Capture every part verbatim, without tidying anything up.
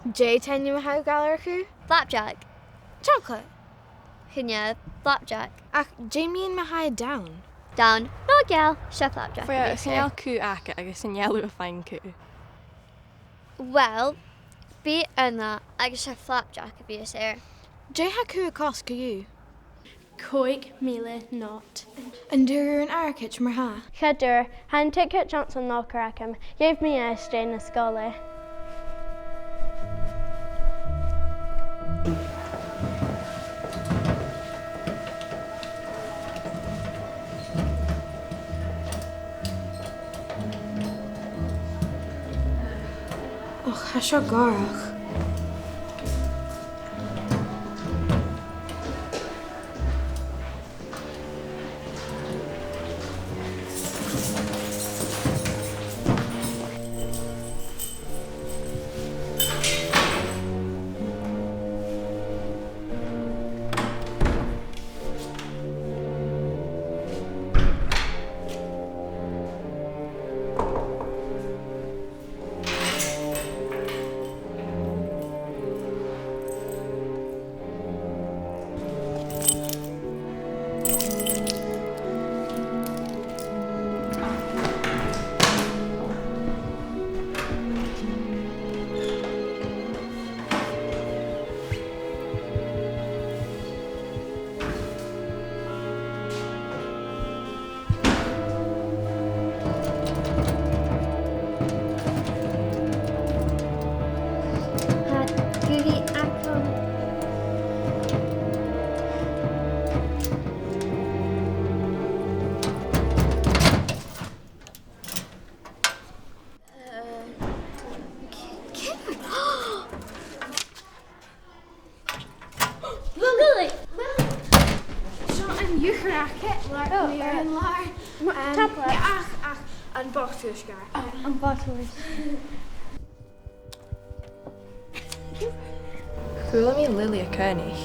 Dè an t-ainm a tha thu a' gabhail air a' chù? Flapjack. Chocolate. Chan e, flapjack. Ach dè mu dheidhinn ma tha e donn? Donn. No geal, 's e flapjack. Bhuel, chan eil cù agad agus chan eil thu a' faighinn cù. Well, bidh ann agus 's e flapjack a bhios air. Dè tha cù a' cosg co-dhiù? Còig mìle not. An d' fhuair thu an airgead mar-thà? Cha d' fhuair, tha an ticead anns an locker agam. Gheibh mi e às dèidh na sgoile. Och, tha seo gòrach. Tha gùirí agam. Uh, c-, c-, Lily! Lily! Seo an iuchair agad, làr, oh, an làr. Ma-, um, tapadh leat. Ach, ach, am botal uisge. Oh, am botal uisge. Chuala mi Lily a' caoineadh.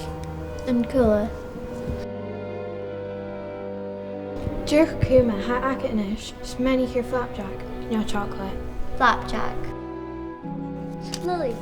An cuala? Dìreach cù ma tha agad a-nis, 's math a nì thu flapjack, no chocolate. Flapjack. Lily,